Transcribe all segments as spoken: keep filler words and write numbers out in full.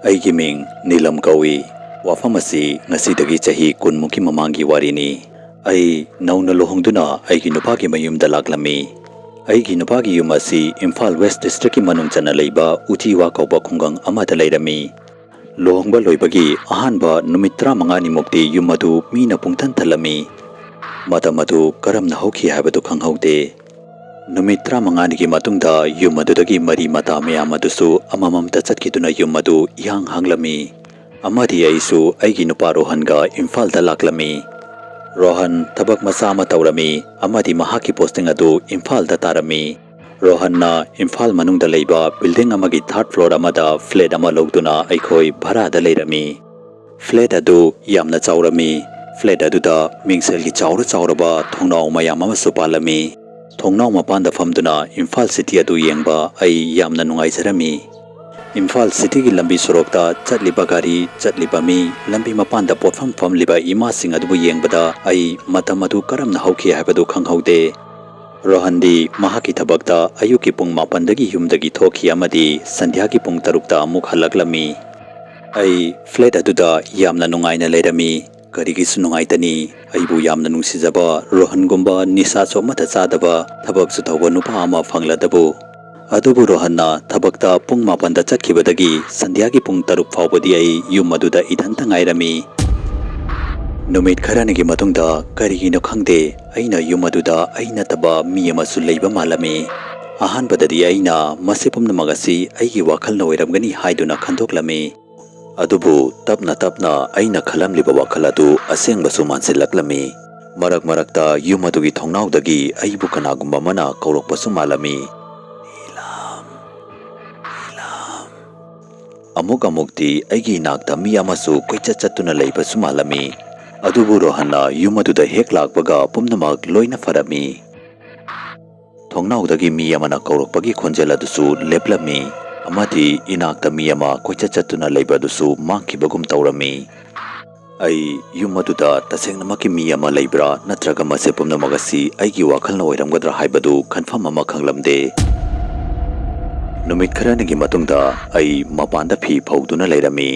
ꯑꯩꯒꯤ ꯃꯤꯡ ꯅꯤꯂꯝ ꯀꯧꯏ꯫ ꯋꯥꯐꯝ ꯑꯁꯤ ꯉꯁꯤꯗꯒꯤ ꯆꯍꯤ ꯀꯨꯟꯃꯨꯛꯀꯤ ꯃꯃꯥꯡꯒꯤ ꯋꯥꯔꯤꯅꯤ꯫ ꯑꯩ ꯅꯧꯅ ꯂꯨꯍꯣꯡꯗꯨꯅ ꯑꯩꯒꯤ ꯅꯨꯄꯥꯒꯤ ꯃꯌꯨꯝꯗ ꯂꯥꯛꯂꯝꯃꯤ꯫ ꯑꯩꯒꯤ ꯅꯨꯄꯥꯒꯤ ꯌꯨꯝ ꯑꯁꯤ ꯏꯝꯐꯥꯜ ꯋꯦꯁ ꯗꯤꯁꯇ꯭ꯔꯤꯛꯀꯤ ꯃꯅꯨꯡ ꯆꯟꯅ ꯂꯩꯕ ꯎꯆꯤꯋꯥ ꯀꯧꯕ ꯈꯨꯡꯒꯪ ꯑꯃꯗ ꯂꯩꯔꯝꯃꯤ꯫ ꯂꯨꯍꯣꯡꯕ ꯂꯣꯏꯕꯒꯤ ꯑꯍꯥꯟꯕ ꯅꯨꯃꯤꯠ ꯇꯔꯥꯃꯉꯥꯅꯤꯃꯨꯛꯇꯤ ꯌꯨꯝ ꯑꯗꯨ ꯃꯤꯅ ꯄꯨꯡꯊꯟ ꯊꯜꯂꯝꯃꯤ꯫ ꯃꯇꯝ ꯑꯗꯨ ꯀꯔꯝꯅ ꯍꯧꯈꯤ ꯍꯥꯏꯕꯗꯨ ꯈꯪꯍꯧꯗꯦ꯫ ꯅꯨꯃꯤꯠ ꯇꯔꯥꯃꯉꯥꯅꯤꯒꯤ ꯃꯇꯨꯡꯗ ꯌꯨꯝ ꯑꯗꯨꯗꯒꯤ ꯃꯔꯤ ꯃꯇꯥ ꯃꯌꯥꯝ ꯑꯗꯨꯁꯨ ꯑꯃꯃꯝꯇ ꯆꯠꯈꯤꯗꯨꯅ ꯌꯨꯝ ꯑꯗꯨ ꯏꯍꯥꯡ ꯍꯥꯡꯂꯝꯃꯤ꯫ ꯑꯃꯗꯤ ꯑꯩꯁꯨ ꯑꯩꯒꯤ ꯅꯨꯄꯥ ꯔꯣꯍꯟꯒ ꯏꯝꯐꯥꯜꯗ ꯂꯥꯛꯂꯝꯃꯤ꯫ ꯔꯣꯍꯟ ꯊꯕꯛ ꯃꯆꯥ ꯑꯃ ꯇꯧꯔꯝꯃꯤ ꯑꯃꯗꯤ ꯃꯍꯥꯛꯀꯤ ꯄꯣꯁꯇꯤꯡ ꯑꯗꯨ ꯏꯝꯐꯥꯜꯗ ꯇꯥꯔꯝꯃꯤ꯫ ꯔꯣꯍꯟꯅ ꯏꯝꯐꯥꯜ ꯃꯅꯨꯡꯗ ꯂꯩꯕ ꯕꯤꯜꯗꯤꯡ ꯑꯃꯒꯤ ꯊꯥꯔꯠ ꯐ꯭ꯂꯣꯔ ꯑꯃꯗ ꯐ꯭ꯂꯦꯠ ꯑꯃ ꯂꯧꯗꯨꯅ ꯑꯩꯈꯣꯏ ꯚꯔꯥꯗ ꯂꯩꯔꯝꯃꯤ꯫ ꯐ꯭ꯂꯦꯠ ꯑꯗꯨ ꯌꯥꯝꯅ ꯆꯥꯎꯔꯝꯃꯤ꯫ ꯐ꯭ꯂꯦꯠ ꯑꯗꯨꯗ ꯃꯤꯡꯁꯦꯜꯒꯤ ꯆꯥꯎꯔ ꯆꯥꯎꯔꯕ ꯊꯣꯡꯅꯥꯎ ꯃꯌꯥꯝ ꯑꯃꯁꯨ ꯄꯥꯜꯂꯝꯃꯤ꯫ ꯊꯣꯡꯅꯥꯎ ꯃꯄꯥꯟꯗ ꯐꯝꯗꯨꯅ ꯏꯝꯐꯥꯜ ꯁꯤꯇꯤ ꯑꯗꯨ ꯌꯦꯡꯕ ꯑꯩ ꯌꯥꯝꯅ ꯅꯨꯡꯉꯥꯏꯖꯔꯝꯃꯤ꯫ ꯏꯝꯐꯥꯜ ꯁꯤꯇꯤꯒꯤ ꯂꯝꯕꯤ ꯁꯣꯔꯣꯛꯇ ꯆꯠꯂꯤꯕ ꯒꯥꯔꯤ, ꯆꯠꯂꯤꯕ ꯃꯤ, ꯂꯝꯕꯤ ꯃꯄꯥꯟꯗ ꯄꯣꯠꯐꯝ ꯐꯝꯂꯤꯕ ꯏꯃꯥꯁꯤꯡ ꯑꯗꯨꯕꯨ ꯌꯦꯡꯕꯗ ꯑꯩ ꯃꯇꯝ ꯑꯗꯨ ꯀꯔꯝꯅ ꯍꯧꯈꯤ ꯍꯥꯏꯕꯗꯨ ꯈꯪꯍꯧꯗꯦ꯫ ꯔꯣꯍꯟꯗꯤ ꯃꯍꯥꯛꯀꯤ ꯊꯕꯛꯇ ꯑꯌꯨꯛꯀꯤ ꯄꯨꯡ ꯃꯥꯄꯟꯗꯒꯤ ꯌꯨꯝꯗꯒꯤ ꯊꯣꯛꯈꯤ ꯑꯃꯗꯤ ꯁꯟꯙ꯭ꯌꯥꯒꯤ ꯄꯨꯡ ꯇꯔꯨꯛꯇ ꯑꯃꯨꯛ ꯍꯜꯂꯛꯂꯝꯃꯤ꯫ ꯑꯩ ꯐ꯭ꯂꯦꯠ ꯑꯗꯨꯗ ꯌꯥꯝꯅ ꯅꯨꯡꯉꯥꯏꯅ ꯂꯩꯔꯝꯃꯤ꯫ ꯀꯔꯤꯒꯤꯁꯨ ꯅꯨꯡꯉꯥꯏꯇꯅꯤ? ꯑꯩꯕꯨ ꯌꯥꯝꯅ ꯅꯨꯡꯁꯤꯖꯕ, ꯔꯣꯍꯟꯒꯨꯝꯕ ꯅꯤꯁꯥꯁꯨ ꯑꯃꯠꯇ ꯆꯥꯗꯕ, ꯊꯕꯛꯁꯨ ꯇꯧꯕ ꯅꯨꯄꯥ ꯑꯃ ꯐꯪꯂꯗꯕꯨ꯫ ꯑꯗꯨꯕꯨ ꯔꯣꯍꯟꯅ ꯊꯕꯛꯇ ꯄꯨꯡ ꯃꯥꯄꯟꯗ ꯆꯠꯈꯤꯕꯗꯒꯤ ꯁꯟꯙ꯭ꯌꯥꯒꯤ ꯄꯨꯡ ꯇꯔꯨꯛ ꯐꯥꯎꯕꯗꯤ ꯑꯩ ꯌꯨꯝ ꯑꯗꯨꯗ ꯏꯊꯟꯇ ꯉꯥꯏꯔꯝꯃꯤ꯫ ꯅꯨꯃꯤꯠ ꯈꯔꯅꯤꯒꯤ ꯃꯇꯨꯡꯗ ꯀꯔꯤꯒꯤꯅꯣ ꯈꯪꯗꯦ, ꯑꯩꯅ ꯌꯨꯝ ꯑꯗꯨꯗ ꯑꯩ ꯅꯠꯇꯕ ꯃꯤ ꯑꯃꯁꯨ ꯂꯩꯕ ꯃꯥꯜꯂꯝꯃꯤ꯫ ꯑꯍꯥꯟꯕꯗꯗꯤ ꯑꯩꯅ ꯃꯁꯤ ꯄꯨꯝꯅꯃꯛ ꯑꯁꯤ ꯑꯩꯒꯤ ꯋꯥꯈꯜꯅ ꯑꯣꯏꯔꯝꯒꯅꯤ ꯍꯥꯏꯗꯨꯅ ꯈꯟꯗꯣꯛꯂꯝꯃꯤ꯫ ꯑꯗꯨꯕꯨ ꯇꯞꯅ ꯇꯞꯅ ꯑꯩꯅ ꯈꯜꯂꯝꯂꯤꯕ ꯋꯥꯈꯜ ꯑꯗꯨ ꯑꯁꯦꯡꯕꯁꯨ ꯃꯥꯟꯁꯤꯜꯂꯛꯂꯝꯃꯤ꯫ ꯃꯔꯛ ꯃꯔꯛꯇ ꯌꯨꯝ ꯑꯗꯨꯒꯤ ꯊꯣꯡꯅꯥꯎꯗꯒꯤ ꯑꯩꯕꯨ ꯀꯅꯥꯒꯨꯝꯕ ꯑꯃꯅ ꯀꯧꯔꯛꯄꯁꯨ ꯃꯥꯜꯂꯝꯃꯤ꯫ "ꯅꯤꯂꯝ, ꯅꯤꯂꯝ"꯫ ꯑꯃꯨꯛ ꯑꯃꯨꯛꯇꯤ ꯑꯩꯒꯤ ꯏꯅꯥꯛꯇ ꯃꯤ ꯑꯃꯁꯨ ꯀꯣꯏꯆꯠ ꯆꯠꯇꯨꯅ ꯂꯩꯕꯁꯨ ꯃꯥꯜꯂꯝꯃꯤ꯫ ꯑꯗꯨꯕꯨ ꯔꯣꯍꯟꯅ ꯌꯨꯝ ꯑꯗꯨꯗ ꯍꯦꯛ ꯂꯥꯛꯄꯒ ꯄꯨꯝꯅꯃꯛ ꯂꯣꯏꯅ ꯐꯔꯝꯃꯤ꯫ ꯊꯣꯡꯅꯥꯎꯗꯒꯤ ꯃꯤ ꯑꯃꯅ ꯀꯧꯔꯛꯄꯒꯤ ꯈꯣꯟꯖꯦꯜ ꯑꯗꯨꯁꯨ ꯂꯦꯞꯂꯝꯃꯤ, ꯑꯃꯗꯤ ꯏꯅꯥꯛꯇ ꯃꯤ ꯑꯃ ꯀꯣꯏꯆꯠ ꯆꯠꯇꯨꯅ ꯂꯩꯕ ꯑꯗꯨꯁꯨ ꯃꯥꯡꯈꯤꯕꯒꯨꯝ ꯇꯧꯔꯝꯃꯤ꯫ ꯑꯩ ꯌꯨꯝ ꯑꯗꯨꯗ ꯇꯁꯦꯡꯅꯃꯛꯀꯤ ꯃꯤ ꯑꯃ ꯂꯩꯕ꯭ꯔꯥ ꯅꯠꯇ꯭ꯔꯒ ꯃꯁꯤ ꯄꯨꯝꯅꯃꯛ ꯑꯁꯤ ꯑꯩꯒꯤ ꯋꯥꯈꯜꯅ ꯑꯣꯏꯔꯝꯒꯗ꯭ꯔꯥ ꯍꯥꯏꯕꯗꯨ ꯀꯟꯐꯥꯔꯝ ꯑꯃ ꯈꯪꯂꯝꯗꯦ꯫ ꯅꯨꯃꯤꯠ ꯈꯔꯅꯤꯒꯤ ꯃꯇꯨꯡꯗ ꯑꯩ ꯃꯄꯥꯟꯗ ꯐꯤ ꯐꯧꯗꯨꯅ ꯂꯩꯔꯝꯃꯤ꯫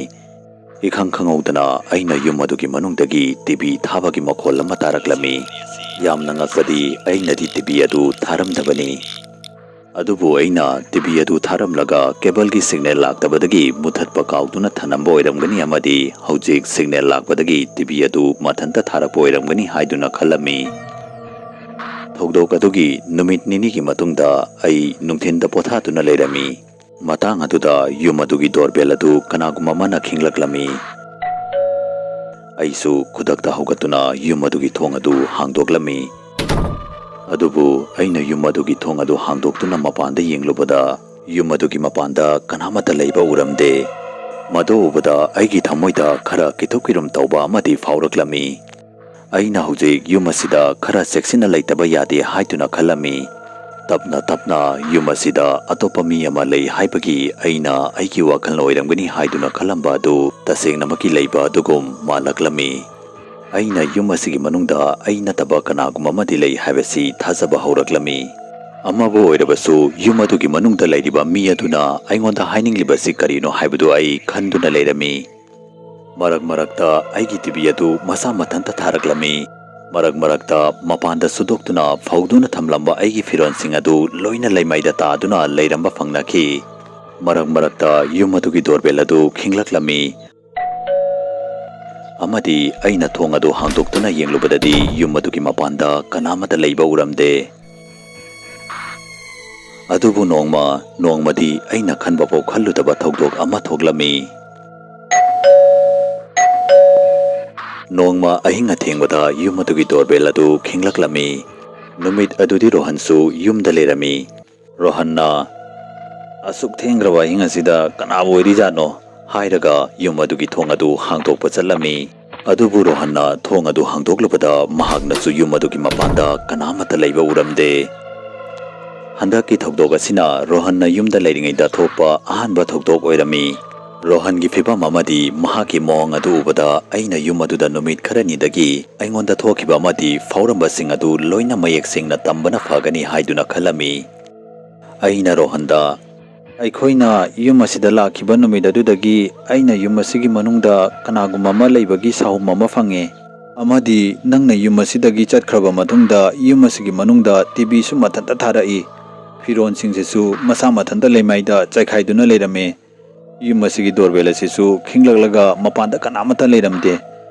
ꯏꯈꯪ ꯈꯪꯍꯧꯗꯅ ꯑꯩꯅ ꯌꯨꯝ ꯑꯗꯨꯒꯤ ꯃꯅꯨꯡꯗꯒꯤ ꯇꯤꯚꯤ ꯊꯥꯕꯒꯤ ꯃꯈꯣꯜ ꯑꯃ ꯇꯥꯔꯛꯂꯝꯃꯤ꯫ ꯌꯥꯝꯅ ꯉꯛꯄꯗꯤ ꯑꯩꯅꯗꯤ ꯇꯤꯚꯤ ꯑꯗꯨ ꯊꯥꯔꯝꯗꯕꯅꯤ꯫ ꯑꯗꯨꯕꯨ ꯑꯩꯅ ꯇꯤꯚꯤ ꯑꯗꯨ ꯊꯥꯔꯝꯂꯒ ꯀꯦꯕꯜꯒꯤ ꯁꯤꯒꯅꯦꯜ ꯂꯥꯛꯇꯕꯗꯒꯤ ꯃꯨꯊꯠꯄ ꯀꯥꯎꯗꯨꯅ ꯊꯅꯝꯕ ꯑꯣꯏꯔꯝꯒꯅꯤ ꯑꯃꯗꯤ ꯍꯧꯖꯤꯛ ꯁꯤꯒꯅꯦꯜ ꯂꯥꯛꯄꯗꯒꯤ ꯇꯤꯚꯤ ꯑꯗꯨ ꯃꯊꯟꯇ ꯊꯥꯔꯛꯄ ꯑꯣꯏꯔꯝꯒꯅꯤ ꯍꯥꯏꯗꯨꯅ ꯈꯜꯂꯝꯃꯤ꯫ ꯊꯧꯗꯣꯛ ꯑꯗꯨꯒꯤ ꯅꯨꯃꯤꯠ ꯅꯤꯅꯤꯒꯤ ꯃꯇꯨꯡꯗ ꯑꯩ ꯅꯨꯡꯊꯤꯟꯗ ꯄꯣꯊꯥꯗꯨꯅ ꯂꯩꯔꯝꯃꯤ꯫ ꯃꯇꯥꯡ ꯑꯗꯨꯗ ꯌꯨꯝ ꯑꯗꯨꯒꯤ ꯗꯣꯔꯕꯦꯜ ꯑꯗꯨ ꯀꯅꯥꯒꯨꯝꯕ ꯑꯃꯅ ꯈꯤꯡꯂꯛꯂꯝꯃꯤ꯫ ꯑꯩꯁꯨ ꯈꯨꯗꯛꯇ ꯍꯧꯒꯠꯇꯨꯅ ꯌꯨꯝ ꯑꯗꯨꯒꯤ ꯊꯣꯡ ꯑꯗꯨ ꯍꯥꯡꯗꯣꯛꯂꯝꯃꯤ꯫ ꯑꯗꯨꯕꯨ ꯑꯩꯅ ꯌꯨꯝ ꯑꯗꯨꯒꯤ ꯊꯣꯡ ꯑꯗꯨ ꯍꯥꯡꯗꯣꯛꯇꯨꯅ ꯃꯄꯥꯟꯗ ꯌꯦꯡꯂꯨꯕꯗ, ꯌꯨꯝ ꯑꯗꯨꯒꯤ ꯃꯄꯥꯟꯗ ꯀꯅꯥꯃꯠꯇ ꯂꯩꯕ ꯎꯔꯝꯗꯦ꯫ ꯃꯗꯨ ꯎꯕꯗ ꯑꯩꯒꯤ ꯊꯃꯣꯏꯗ ꯈꯔ ꯀꯤꯊꯨꯞ ꯀꯤꯔꯨꯝ ꯇꯧꯕ ꯑꯃꯗꯤ ꯐꯥꯎꯔꯛꯂꯝꯃꯤ꯫ ꯑꯩꯅ ꯍꯧꯖꯤꯛ ꯌꯨꯝ ꯑꯁꯤꯗ ꯈꯔ ꯆꯦꯛꯁꯤꯟꯅ ꯂꯩꯇꯕ ꯌꯥꯗꯦ ꯍꯥꯏꯗꯨꯅ ꯈꯜꯂꯝꯃꯤ꯫ ꯇꯞꯅ ꯇꯞꯅ ꯌꯨꯝ ꯑꯁꯤꯗ ꯑꯇꯣꯞꯄ ꯃꯤ ꯑꯃ ꯂꯩ ꯍꯥꯏꯕꯒꯤ ꯑꯩꯅ ꯑꯩꯒꯤ ꯋꯥꯈꯜꯅ ꯑꯣꯏꯔꯝꯒꯅꯤ ꯍꯥꯏꯗꯨꯅ ꯈꯜꯂꯝꯕ ꯑꯗꯨ ꯇꯁꯦꯡꯅꯃꯛꯀꯤ ꯂꯩꯕ ꯑꯗꯨꯒꯨꯝ ꯃꯥꯜꯂꯛꯂꯝꯃꯤ꯫ ꯑꯩꯅ ꯌꯨꯝ ꯑꯁꯤꯒꯤ ꯃꯅꯨꯡꯗ ꯑꯩ ꯅꯠꯇꯕ ꯀꯅꯥꯒꯨꯝꯕ ꯑꯃꯗꯤ ꯂꯩ ꯍꯥꯏꯕꯁꯤ ꯊꯥꯖꯕ ꯍꯧꯔꯛꯂꯝꯃꯤ꯫ ꯑꯃꯕꯨ ꯑꯣꯏꯔꯕꯁꯨ, ꯌꯨꯝ ꯑꯗꯨꯒꯤ ꯃꯅꯨꯡꯗ ꯂꯩꯔꯤꯕ ꯃꯤ ꯑꯗꯨꯅ ꯑꯩꯉꯣꯟꯗ ꯍꯥꯏꯅꯤꯡꯂꯤꯕꯁꯤ ꯀꯔꯤꯅꯣ ꯍꯥꯏꯕꯗꯨ ꯑꯩ ꯈꯟꯗꯨꯅ ꯂꯩꯔꯝꯃꯤ꯫ ꯃꯔꯛ ꯃꯔꯛꯇ ꯑꯩꯒꯤ ꯇꯤꯚꯤ ꯑꯗꯨ ꯃꯁꯥ ꯃꯊꯟꯇ ꯊꯥꯔꯛꯂꯝꯃꯤ꯫ ꯃꯔꯛ ꯃꯔꯛꯇ ꯃꯄꯥꯟꯗ ꯁꯨꯗꯣꯛꯇꯨꯅ ꯐꯧꯗꯨꯅ ꯊꯝꯂꯝꯕ ꯑꯩꯒꯤ ꯐꯤꯔꯣꯜꯁꯤꯡ ꯑꯗꯨ ꯂꯣꯏꯅ ꯂꯩꯃꯥꯏꯗ ꯇꯥꯗꯨꯅ ꯂꯩꯔꯝꯕ ꯐꯪꯅꯈꯤ꯫ ꯃꯔꯛ ꯃꯔꯛꯇ ꯌꯨꯝ ꯑꯗꯨꯒꯤ ꯗꯣꯔꯕꯦꯜ ꯑꯗꯨ ꯈꯤꯡꯂꯛꯂꯝꯃꯤ꯫ ꯑꯃꯗꯤ ꯑꯩꯅ ꯊꯣꯡ ꯑꯗꯨ ꯍꯥꯡꯗꯣꯛꯇꯨꯅ ꯌꯦꯡꯂꯨꯕꯗꯗꯤ ꯌꯨꯝ ꯑꯗꯨꯒꯤ ꯃꯄꯥꯟꯗ ꯀꯅꯥꯃꯠꯇ ꯂꯩꯕ ꯎꯔꯝꯗꯦ꯫ ꯑꯗꯨꯕꯨ ꯅꯣꯡꯃ, ꯅꯣꯡꯃꯗꯤ ꯑꯩꯅ ꯈꯟꯕꯐꯥꯎ ꯈꯜꯂꯨꯗꯕ ꯊꯧꯗꯣꯛ ꯑꯃ ꯊꯣꯛꯂꯝꯃꯤ꯫ ꯅꯣꯡꯃ ꯑꯍꯤꯡ ꯑꯊꯦꯡꯕꯗ ꯌꯨꯝ ꯑꯗꯨꯒꯤ ꯗꯣꯔꯕꯦꯜ ꯑꯗꯨ ꯈꯤꯡꯂꯛꯂꯝꯃꯤ꯫ ꯅꯨꯃꯤꯠ ꯑꯗꯨꯗꯤ ꯔꯣꯍꯟꯁꯨ ꯌꯨꯝꯗ ꯂꯩꯔꯝꯃꯤ꯫ ꯔꯣꯍꯟꯅ, "ꯑꯁꯨꯛ ꯊꯦꯡꯈ꯭ꯔꯕ ꯑꯍꯤꯡ ꯑꯁꯤꯗ ꯀꯅꯥꯕꯨ ꯑꯣꯏꯔꯤꯖꯥꯠꯅꯣ?" ꯍꯥꯏꯔꯒ ꯌꯨꯝ ꯑꯗꯨꯒꯤ ꯊꯣꯡ ꯑꯗꯨ ꯍꯥꯡꯗꯣꯛꯄ ꯆꯠꯂꯝꯃꯤ꯫ ꯑꯗꯨꯕꯨ ꯔꯣꯍꯟꯅ ꯊꯣꯡ ꯑꯗꯨ ꯍꯥꯡꯗꯣꯛꯂꯨꯕꯗ ꯃꯍꯥꯛꯅꯁꯨ ꯌꯨꯝ ꯑꯗꯨꯒꯤ ꯃꯄꯥꯟꯗ ꯀꯅꯥꯃꯠꯇ ꯂꯩꯕ ꯎꯔꯝꯗꯦ꯫ ꯍꯟꯗꯛꯀꯤ ꯊꯧꯗꯣꯛ ꯑꯁꯤꯅ ꯔꯣꯍꯟꯅ ꯌꯨꯝꯗ ꯂꯩꯔꯤꯉꯩꯗ ꯊꯣꯛꯄ ꯑꯍꯥꯟꯕ ꯊꯧꯗꯣꯛ ꯑꯣꯏꯔꯝꯃꯤ꯫ ꯔꯣꯍꯟꯒꯤ ꯐꯤꯕꯝ ꯑꯃꯗꯤ ꯃꯍꯥꯛꯀꯤ ꯃꯑꯣꯡ ꯑꯗꯨ ꯎꯕꯗ ꯑꯩꯅ ꯌꯨꯝ ꯑꯗꯨꯗ ꯅꯨꯃꯤꯠ ꯈꯔꯅꯤꯗꯒꯤ ꯑꯩꯉꯣꯟꯗ ꯊꯣꯛꯈꯤꯕ ꯑꯃꯗꯤ ꯐꯥꯎꯔꯝꯕꯁꯤꯡ ꯑꯗꯨ ꯂꯣꯏꯅ ꯃꯌꯦꯛ ꯁꯦꯡꯅ ꯇꯝꯕꯅ ꯐꯒꯅꯤ ꯍꯥꯏꯗꯨꯅ ꯈꯜꯂꯝꯃꯤ꯫ ꯑꯩꯅ ꯔꯣꯍꯟꯗ, ꯑꯩꯈꯣꯏꯅ ꯌꯨꯝ ꯑꯁꯤꯗ ꯂꯥꯛꯈꯤꯕ ꯅꯨꯃꯤꯠ ꯑꯗꯨꯗꯒꯤ ꯑꯩꯅ ꯌꯨꯝ ꯑꯁꯤꯒꯤ ꯃꯅꯨꯡꯗ ꯀꯅꯥꯒꯨꯝꯕ ꯑꯃ ꯂꯩꯕꯒꯤ ꯁꯥꯍꯨꯝ ꯑꯃ ꯐꯪꯉꯦ꯫ ꯑꯃꯗꯤ ꯅꯪꯅ ꯌꯨꯝ ꯑꯁꯤꯗꯒꯤ ꯆꯠꯈ꯭ꯔꯕ ꯃꯇꯨꯡꯗ ꯌꯨꯝ ꯑꯁꯤꯒꯤ ꯃꯅꯨꯡꯗ ꯇꯤꯚꯤꯁꯨ ꯃꯊꯟꯇ ꯊꯥꯔꯛꯏ꯫ ꯐꯤꯔꯣꯟꯁꯤꯡꯁꯤꯁꯨ ꯃꯁꯥ ꯃꯊꯟꯇ ꯂꯩꯃꯥꯏꯗ ꯆꯥꯏꯈꯥꯏꯗꯨꯅ ꯂꯩꯔꯝꯃꯤ꯫ ꯌꯨꯝ ꯑꯁꯤꯒꯤ ꯗꯣꯔꯕꯦꯜ ꯑꯁꯤꯁꯨ ꯈꯤꯡꯂꯛꯂꯒ ꯃꯄꯥꯟꯗ ꯀꯅꯥꯃꯠꯇ ꯂꯩꯔꯝꯗꯦ꯫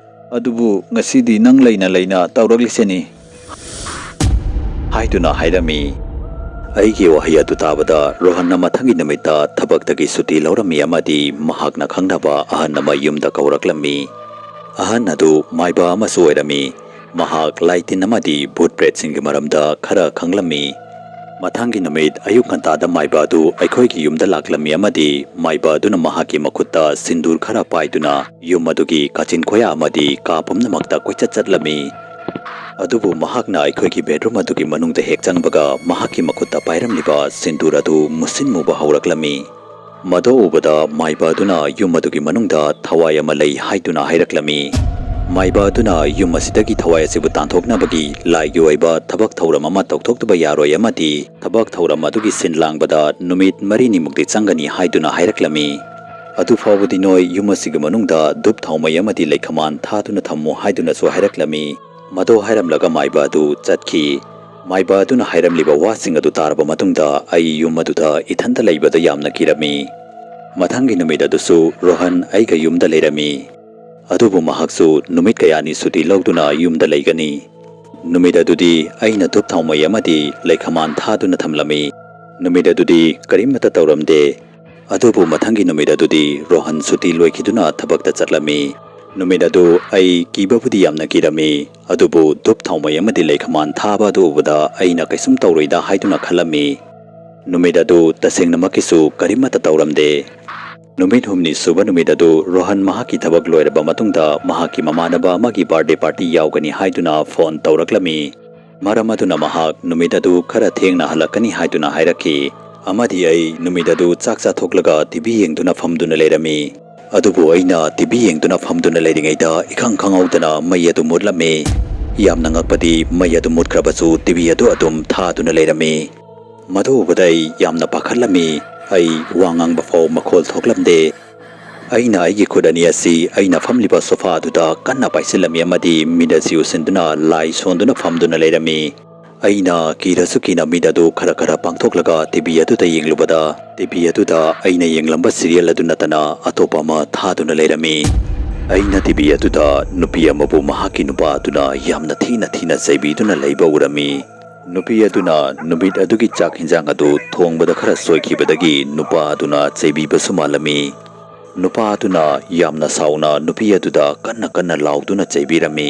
ꯑꯗꯨꯕꯨ ꯉꯁꯤꯗꯤ ꯅꯪ ꯂꯩꯅ ꯂꯩꯅ ꯇꯧꯔꯛꯂꯤꯁꯤꯅꯤ, ꯍꯥꯏꯗꯨꯅ ꯍꯥꯏꯔꯝꯃꯤ꯫ ꯑꯩꯒꯤ ꯋꯥꯍꯩ ꯑꯗꯨ ꯇꯥꯕꯗ ꯔꯣꯍꯟꯅ ꯃꯊꯪꯒꯤ ꯅꯨꯃꯤꯠꯇ ꯊꯕꯛꯇꯒꯤ ꯁꯨꯇꯤ ꯂꯧꯔꯝꯃꯤ ꯑꯃꯗꯤ ꯃꯍꯥꯛꯅ ꯈꯪꯅꯕ ꯑꯍꯟ ꯑꯃ ꯌꯨꯝꯗ ꯀꯧꯔꯛꯂꯝꯃꯤ꯫ ꯑꯍꯟ ꯑꯗꯨ ꯃꯥꯏꯕ ꯑꯃꯁꯨ ꯑꯣꯏꯔꯝꯃꯤ꯫ ꯃꯍꯥꯛ ꯂꯥꯏ ꯇꯤꯟ ꯑꯃꯗꯤ ꯚꯨꯠ ꯄ꯭ꯔꯦꯠꯁꯤꯡꯒꯤ ꯃꯔꯝꯗ ꯈꯔ ꯈꯪꯂꯝꯃꯤ꯫ ꯃꯊꯪꯒꯤ ꯅꯨꯃꯤꯠ ꯑꯌꯨꯛ ꯉꯟꯇꯥꯗ ꯃꯥꯏꯕ ꯑꯗꯨ ꯑꯩꯈꯣꯏꯒꯤ ꯌꯨꯝꯗ ꯂꯥꯛꯂꯝꯃꯤ ꯑꯃꯗꯤ ꯃꯥꯏꯕ ꯑꯗꯨꯅ ꯃꯍꯥꯛꯀꯤ ꯃꯈꯨꯠꯇ ꯁꯤꯟꯗꯨꯔ ꯈꯔ ꯄꯥꯏꯗꯨꯅ ꯌꯨꯝ ꯑꯗꯨꯒꯤ ꯀꯥꯆꯤꯟ ꯀꯣꯌꯥ ꯑꯃꯗꯤ ꯀꯥ ꯄꯨꯝꯅꯃꯛꯇ ꯀꯣꯏꯆꯠ ꯆꯠꯂꯝꯃꯤ꯫ ꯑꯗꯨꯕꯨ ꯃꯍꯥꯛꯅ ꯑꯩꯈꯣꯏꯒꯤ ꯕꯦꯗꯔꯨꯝ ꯑꯗꯨꯒꯤ ꯃꯅꯨꯡꯗ ꯍꯦꯛ ꯆꯪꯕꯒ ꯃꯍꯥꯛꯀꯤ ꯃꯈꯨꯠꯇ ꯄꯥꯏꯔꯝꯂꯤꯕ ꯁꯤꯟꯗꯨꯔ ꯑꯗꯨ ꯃꯨꯁꯤꯟ ꯃꯨꯕ ꯍꯧꯔꯛꯂꯝꯃꯤ꯫ ꯃꯗꯨ ꯎꯕꯗ ꯃꯥꯏꯕ ꯑꯗꯨꯅ ꯌꯨꯝ ꯑꯗꯨꯒꯤ ꯃꯅꯨꯡꯗ ꯊꯋꯥꯏ ꯑꯃ ꯂꯩ ꯍꯥꯏꯗꯨꯅ ꯍꯥꯏꯔꯛꯂꯝꯃꯤ꯫ ꯃꯥꯏꯕ ꯑꯗꯨꯅ ꯌꯨꯝ ꯑꯁꯤꯗꯒꯤ ꯊꯋꯥꯏ ꯑꯁꯤꯕꯨ ꯇꯥꯟꯊꯣꯛꯅꯕꯒꯤ ꯂꯥꯏꯒꯤ ꯑꯣꯏꯕ ꯊꯕꯛ ꯊꯧꯔꯝ ꯑꯃ ꯇꯧꯊꯣꯛꯇꯕ ꯌꯥꯔꯣꯏ ꯑꯃꯗꯤ ꯊꯕꯛ ꯊꯧꯔꯝ ꯑꯗꯨꯒꯤ ꯁꯤꯟ ꯂꯥꯡꯕꯗ ꯅꯨꯃꯤꯠ ꯃꯔꯤꯅꯤꯃꯨꯛꯇꯤ ꯆꯪꯒꯅꯤ ꯍꯥꯏꯗꯨꯅ ꯍꯥꯏꯔꯛꯂꯝꯃꯤ꯫ ꯑꯗꯨ ꯐꯥꯎꯕꯗꯤ ꯅꯣꯏ ꯌꯨꯝ ꯑꯁꯤꯒꯤ ꯃꯅꯨꯡꯗ ꯙꯨꯞ ꯊꯥꯎꯃꯩ ꯑꯃꯗꯤ ꯂꯩꯈꯃꯥꯟ ꯊꯥꯗꯨꯅ ꯊꯝꯃꯨ ꯍꯥꯏꯗꯨꯅꯁꯨ ꯍꯥꯏꯔꯛꯂꯝꯃꯤ꯫ ꯃꯗꯨ ꯍꯥꯏꯔꯝꯂꯒ ꯃꯥꯏꯕ ꯑꯗꯨ ꯆꯠꯈꯤ꯫ ꯃꯥꯏꯕ ꯑꯗꯨꯅ ꯍꯥꯏꯔꯝꯂꯤꯕ ꯋꯥꯁꯤꯡ ꯑꯗꯨ ꯇꯥꯔꯕ ꯃꯇꯨꯡꯗ ꯑꯩ ꯌꯨꯝ ꯑꯗꯨꯗ ꯏꯊꯟꯇ ꯂꯩꯕꯗ ꯌꯥꯝꯅ ꯀꯤꯔꯝꯃꯤ꯫ ꯃꯊꯪꯒꯤ ꯅꯨꯃꯤꯠ ꯑꯗꯨꯁꯨ ꯔꯣꯍꯟ ꯑꯩꯒ ꯌꯨꯝꯗ ꯂꯩꯔꯝꯃꯤ꯫ ꯑꯗꯨꯕꯨ ꯃꯍꯥꯛꯁꯨ ꯅꯨꯃꯤꯠ ꯀꯌꯥꯅꯤ ꯁꯨꯇꯤ ꯂꯧꯗꯨꯅ ꯌꯨꯝꯗ ꯂꯩꯒꯅꯤ꯫ ꯅꯨꯃꯤꯠ ꯑꯗꯨꯗꯤ ꯑꯩꯅ ꯙꯨꯞ ꯊꯥꯎꯃꯩ ꯑꯃꯗꯤ ꯂꯩꯈꯃꯥꯟ ꯊꯥꯗꯨꯅ ꯊꯝꯂꯝꯃꯤ꯫ ꯅꯨꯃꯤꯠ ꯑꯗꯨꯗꯤ ꯀꯔꯤꯃꯠꯇ ꯇꯧꯔꯝꯗꯦ꯫ ꯑꯗꯨꯕꯨ ꯃꯊꯪꯒꯤ ꯅꯨꯃꯤꯠ ꯑꯗꯨꯗꯤ ꯔꯣꯍꯟ ꯁꯨꯇꯤ ꯂꯣꯏꯈꯤꯗꯨꯅ ꯊꯕꯛꯇ ꯆꯠꯂꯝꯃꯤ꯫ ꯅꯨꯃꯤꯠ ꯑꯗꯨ ꯑꯩ ꯀꯤꯕꯕꯨꯗꯤ ꯌꯥꯝꯅ ꯀꯤꯔꯝꯃꯤ, ꯑꯗꯨꯕꯨ ꯙꯨꯞ ꯊꯥꯎꯃꯩ ꯑꯃꯗꯤ ꯂꯩꯈꯃꯥꯟ ꯊꯥꯕ ꯑꯗꯨ ꯎꯕꯗ ꯑꯩꯅ ꯀꯩꯁꯨꯝ ꯇꯧꯔꯣꯏꯗ ꯍꯥꯏꯗꯨꯅ ꯈꯜꯂꯝꯃꯤ꯫ ꯅꯨꯃꯤꯠ ꯑꯗꯨ ꯇꯁꯦꯡꯅꯃꯛꯀꯤꯁꯨ ꯀꯔꯤꯃꯠꯇ ꯇꯧꯔꯝꯗꯦ꯫ ꯅꯨꯃꯤꯠ ꯍꯨꯝꯅꯤ ꯁꯨꯕ ꯅꯨꯃꯤꯠ ꯑꯗꯨ ꯔꯣꯍꯟ ꯃꯍꯥꯛꯀꯤ ꯊꯕꯛ ꯂꯣꯏꯔꯕ ꯃꯇꯨꯡꯗ ꯃꯍꯥꯛꯀꯤ ꯃꯃꯥꯟꯅꯕ ꯑꯃꯒꯤ ꯕꯥꯔꯗꯦ ꯄꯥꯔꯇꯤ ꯌꯥꯎꯒꯅꯤ ꯍꯥꯏꯗꯨꯅ ꯐꯣꯟ ꯇꯧꯔꯛꯂꯝꯃꯤ꯫ ꯃꯔꯝ ꯑꯗꯨꯅ ꯃꯍꯥꯛ ꯅꯨꯃꯤꯠ ꯑꯗꯨ ꯈꯔ ꯊꯦꯡꯅ ꯍꯜꯂꯛꯀꯅꯤ ꯍꯥꯏꯗꯨꯅ ꯍꯥꯏꯔꯛꯈꯤ꯫ ꯑꯃꯗꯤ ꯑꯩ ꯅꯨꯃꯤꯠ ꯑꯗꯨ ꯆꯥꯛ ꯆꯥꯊꯣꯛꯂꯒ ꯇꯤꯚꯤ ꯌꯦꯡꯗꯨꯅ ꯐꯝꯗꯨꯅ ꯂꯩꯔꯝꯃꯤ꯫ ꯑꯗꯨꯕꯨ ꯑꯩꯅ ꯇꯤꯚꯤ ꯌꯦꯡꯗꯨꯅ ꯐꯝꯗꯨꯅ ꯂꯩꯔꯤꯉꯩꯗ ꯏꯈꯪ ꯈꯪꯍꯧꯗꯅ ꯃꯩ ꯑꯗꯨ ꯃꯨꯠꯂꯝꯃꯤ꯫ ꯌꯥꯝꯅ ꯉꯛꯄꯗꯤ ꯃꯩ ꯑꯗꯨ ꯃꯨꯠꯈ꯭ꯔꯕꯁꯨ ꯇꯤꯚꯤ ꯑꯗꯨ ꯑꯗꯨꯝ ꯊꯥꯗꯨꯅ ꯂꯩꯔꯝꯃꯤ꯫ ꯃꯗꯨ ꯎꯕꯗ ꯑꯩ ꯌꯥꯝꯅ ꯄꯥꯈꯠꯂꯝꯃꯤ꯫ ꯑꯩ ꯋꯥ ꯉꯥꯡꯕ ꯐꯥꯎ ꯃꯈꯣꯜ ꯊꯣꯛꯂꯝꯗꯦ꯫ ꯑꯩꯅ ꯑꯩꯒꯤ ꯈꯨꯠ ꯑꯅꯤ ꯑꯁꯤ ꯑꯩꯅ ꯐꯝꯂꯤꯕ ꯁꯣꯐꯥ ꯑꯗꯨꯗ ꯀꯟꯅ ꯄꯥꯏꯁꯤꯜꯂꯝꯃꯤ ꯑꯃꯗꯤ ꯃꯤꯠ ꯑꯁꯤ ꯎꯁꯤꯟꯗꯨꯅ ꯂꯥꯏ ꯁꯣꯟꯗꯨꯅ ꯐꯝꯗꯨꯅ ꯂꯩꯔꯝꯃꯤ꯫ ꯑꯩꯅ ꯀꯤꯔꯁꯨ ꯀꯤꯅ ꯃꯤꯠ ꯑꯗꯨ ꯈꯔ ꯈꯔ ꯄꯥꯡꯊꯣꯛꯂꯒ ꯇꯤꯚꯤ ꯑꯗꯨꯗ ꯌꯦꯡꯂꯨꯕꯗ, ꯇꯤꯚꯤ ꯑꯗꯨꯗ ꯑꯩꯅ ꯌꯦꯡꯂꯝꯕ ꯁꯤꯔꯤꯌꯦꯜ ꯑꯗꯨ ꯅꯠꯇꯅ ꯑꯇꯣꯞꯄ ꯑꯃ ꯊꯥꯗꯨꯅ ꯂꯩꯔꯝꯃꯤ꯫ ꯑꯩꯅ ꯇꯤꯚꯤ ꯑꯗꯨꯗ ꯅꯨꯄꯤ ꯑꯃꯕꯨ ꯃꯍꯥꯛꯀꯤ ꯅꯨꯄꯥ ꯑꯗꯨꯅ ꯌꯥꯝꯅ ꯊꯤꯅ ꯊꯤꯅ ꯆꯩꯕꯤꯗꯨꯅ ꯂꯩꯕ ꯎꯔꯝꯃꯤ꯫ ꯅꯨꯄꯤ ꯑꯗꯨꯅ ꯅꯨꯃꯤꯠ ꯑꯗꯨꯒꯤ ꯆꯥꯛ ꯍꯤꯟꯖꯥꯡ ꯑꯗꯨ ꯊꯣꯡꯕꯗ ꯈꯔ ꯁꯣꯏꯈꯤꯕꯗꯒꯤ ꯅꯨꯄꯥ ꯑꯗꯨꯅ ꯆꯩꯕꯤꯕꯁꯨ ꯃꯥꯜꯂꯝꯃꯤ꯫ ꯅꯨꯄꯥ ꯑꯗꯨꯅ ꯌꯥꯝꯅ ꯁꯥꯎꯅ ꯅꯨꯄꯤ ꯑꯗꯨꯗ ꯀꯟꯅ ꯀꯟꯅ ꯂꯥꯎꯗꯨꯅ ꯆꯩꯕꯤꯔꯝꯃꯤ,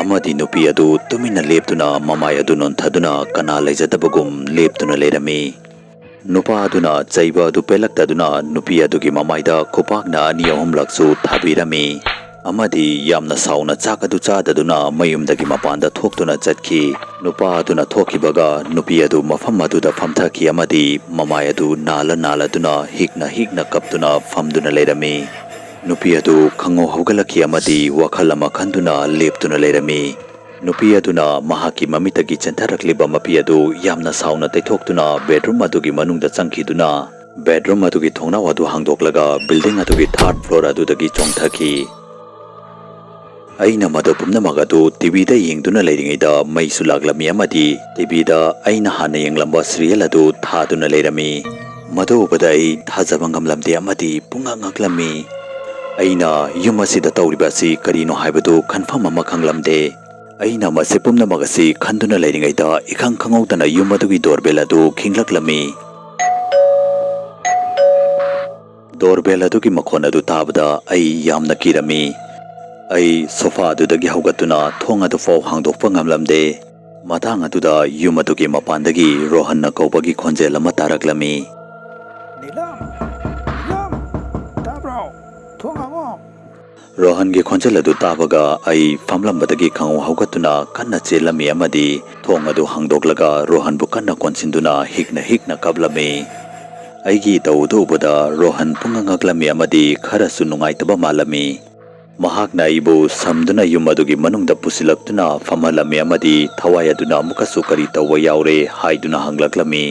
ꯑꯃꯗꯤ ꯅꯨꯄꯤ ꯑꯗꯨ ꯇꯨꯃꯤꯟꯅ ꯂꯦꯞꯇꯨꯅ ꯃꯃꯥꯏ ꯑꯗꯨ ꯅꯣꯟꯊꯗꯨꯅ ꯀꯅꯥ ꯂꯩꯖꯗꯕꯒꯨꯝ ꯂꯦꯞꯇꯨꯅ ꯂꯩꯔꯝꯃꯤ꯫ ꯅꯨꯄꯥ ꯑꯗꯨꯅ ꯆꯩꯕ ꯑꯗꯨ ꯄꯦꯜꯂꯛꯇꯗꯨꯅ ꯅꯨꯄꯤ ꯑꯗꯨꯒꯤ ꯃꯃꯥꯏꯗ ꯈꯨꯄꯥꯛꯅ ꯑꯅꯤ ꯑꯍꯨꯝꯂꯛꯁꯨ ꯊꯥꯕꯤꯔꯝꯃꯤ, ꯑꯃꯗꯤ ꯌꯥꯝꯅ ꯁꯥꯎꯅ ꯆꯥꯛ ꯑꯗꯨ ꯆꯥꯗꯗꯨꯅ ꯃꯌꯨꯝꯗꯒꯤ ꯃꯄꯥꯟꯗ ꯊꯣꯛꯇꯨꯅ ꯆꯠꯈꯤ꯫ ꯅꯨꯄꯥ ꯑꯗꯨꯅ ꯊꯣꯛꯈꯤꯕꯒ ꯅꯨꯄꯤ ꯑꯗꯨ ꯃꯐꯝ ꯑꯗꯨꯗ ꯐꯝꯊꯈꯤ ꯑꯃꯗꯤ ꯃꯃꯥꯏ ꯑꯗꯨ ꯅꯥꯜꯂ ꯅꯥꯜꯂꯗꯨꯅ ꯍꯤꯛꯅ ꯍꯤꯛꯅ ꯀꯞꯇꯨꯅ ꯐꯝꯗꯨꯅ ꯂꯩꯔꯝꯃꯤ꯫ ꯅꯨꯄꯤ ꯑꯗꯨ ꯈꯪꯍꯧ ꯍꯧꯒꯠꯂꯛꯈꯤ ꯑꯃꯗꯤ ꯋꯥꯈꯜ ꯑꯃ ꯈꯟꯗꯨꯅ ꯂꯦꯞꯇꯨꯅ ꯂꯩꯔꯝꯃꯤ꯫ ꯅꯨꯄꯤ ꯑꯗꯨꯅ ꯃꯍꯥꯛꯀꯤ ꯃꯃꯤꯠꯇꯒꯤ ꯆꯦꯟꯊꯔꯛꯂꯤꯕ ꯃꯄꯤ ꯑꯗꯨ ꯌꯥꯝꯅ ꯁꯥꯎꯅ ꯇꯩꯊꯣꯛꯇꯨꯅ ꯕꯦꯗꯔꯨꯝ ꯑꯗꯨꯒꯤ ꯃꯅꯨꯡꯗ ꯆꯪꯈꯤꯗꯨꯅ ꯕꯦꯗꯔꯨꯝ ꯑꯗꯨꯒꯤ ꯊꯣꯡꯅꯥꯎ ꯑꯗꯨ ꯍꯥꯡꯗꯣꯛꯂꯒ ꯕꯤꯜꯗꯤꯡ ꯑꯗꯨꯒꯤ ꯊꯥꯔꯗ ꯐ꯭ꯂꯣꯔ ꯑꯗꯨꯗꯒꯤ ꯆꯣꯡꯊꯈꯤ꯫ ꯑꯩꯅ ꯃꯗꯨ ꯄꯨꯝꯅꯃꯛ ꯑꯗꯨ ꯇꯤꯚꯤꯗ ꯌꯦꯡꯗꯨꯅ ꯂꯩꯔꯤꯉꯩꯗ ꯃꯩꯁꯨ ꯂꯥꯛꯂꯝꯃꯤ ꯑꯃꯗꯤ ꯇꯤꯚꯤꯗ ꯑꯩꯅ ꯍꯥꯟꯅ ꯌꯦꯡꯂꯝꯕ ꯁꯤꯔꯤꯌꯦꯜ ꯑꯗꯨ ꯊꯥꯗꯨꯅ ꯂꯩꯔꯝꯃꯤ꯫ ꯃꯗꯨ ꯎꯕꯗ ꯑꯩ ꯊꯥꯖꯕ ꯉꯝꯂꯝꯗꯦ ꯑꯃꯗꯤ ꯄꯨꯡꯉꯛ ꯉꯛꯂꯝꯃꯤ꯫ ꯑꯩꯅ ꯌꯨꯝ ꯑꯁꯤꯗ ꯇꯧꯔꯤꯕ ꯑꯁꯤ ꯀꯔꯤꯅꯣ ꯍꯥꯏꯕꯗꯨ ꯈꯟꯐꯝ ꯑꯃ ꯈꯪꯂꯝꯗꯦ꯫ ꯑꯩꯅ ꯃꯁꯤ ꯄꯨꯝꯅꯃꯛ ꯑꯁꯤ ꯈꯟꯗꯨꯅ ꯂꯩꯔꯤꯉꯩꯗ ꯏꯈꯪ ꯈꯪꯍꯧꯗꯅ ꯌꯨꯝ ꯑꯗꯨꯒꯤ ꯗꯣꯔꯕꯦꯜ ꯑꯗꯨ ꯈꯤꯡꯂꯛꯂꯝꯃꯤ꯫ ꯗꯣꯔꯕꯦꯜ ꯑꯗꯨꯒꯤ ꯃꯈꯣꯟ ꯑꯗꯨ ꯇꯥꯕꯗ ꯑꯩ ꯌꯥꯝꯅ ꯀꯤꯔꯝꯃꯤ꯫ ꯑꯩ ꯁꯣꯐꯥ ꯑꯗꯨꯗꯒꯤ ꯍꯧꯒꯠꯇꯨꯅ ꯊꯣꯡ ꯑꯗꯨꯐꯥꯎ ꯍꯥꯡꯗꯣꯛꯄ ꯉꯝꯂꯝꯗꯦ꯫ ꯃꯇꯥꯡ ꯑꯗꯨꯗ ꯌꯨꯝ ꯑꯗꯨꯒꯤ ꯃꯄꯥꯟꯗꯒꯤ ꯔꯣꯍꯟꯅ ꯀꯧꯕꯒꯤ ꯈꯣꯟꯖꯦꯜ ꯑꯃ ꯇꯥꯔꯛꯂꯝꯃꯤ꯫ "ꯅꯤꯂꯝ! ꯅꯤꯂꯝ! ꯇꯥꯕ꯭ꯔꯣ? ꯊꯣꯡ ꯍꯥꯡꯉꯣ!" ꯔꯣꯍꯟꯒꯤ ꯈꯣꯟꯖꯦꯜ ꯑꯗꯨ ꯇꯥꯕꯒ ꯑꯩ ꯐꯝꯂꯝꯕꯗꯒꯤ ꯈꯪꯍꯧ ꯍꯧꯒꯠꯇꯨꯅ ꯀꯟꯅ ꯆꯦꯜꯂꯝꯃꯤ ꯑꯃꯗꯤ ꯊꯣꯡ ꯑꯗꯨ ꯍꯥꯡꯗꯣꯛꯂꯒ ꯔꯣꯍꯟꯕꯨ ꯀꯟꯅ ꯀꯣꯟꯁꯤꯟꯗꯨꯅ ꯍꯤꯛꯅ ꯍꯤꯛꯅ ꯀꯞꯂꯝꯃꯤ꯫ ꯑꯩꯒꯤ ꯏꯇꯧ ꯑꯗꯨ ꯎꯕꯗ ꯔꯣꯍꯟ ꯄꯨꯡꯉꯛ ꯉꯛꯂꯝꯃꯤ ꯑꯃꯗꯤ ꯈꯔꯁꯨ ꯅꯨꯡꯉꯥꯏꯇꯕ ꯃꯥꯜꯂꯝꯃꯤ꯫ ꯃꯍꯥꯛꯅ ꯑꯩꯕꯨ ꯁꯝꯗꯨꯅ ꯌꯨꯝ ꯑꯗꯨꯒꯤ ꯃꯅꯨꯡꯗ ꯄꯨꯁꯤꯜꯂꯛꯇꯨꯅ ꯐꯝꯍꯜꯂꯝꯃꯤ ꯑꯃꯗꯤ ꯊꯋꯥꯏ ꯑꯗꯨꯅ ꯑꯃꯨꯛꯀꯁꯨ "ꯀꯔꯤ ꯇꯧꯕ ꯌꯥꯎꯔꯦ?" ꯍꯥꯏꯗꯨꯅ ꯍꯪꯂꯛꯂꯝꯃꯤ꯫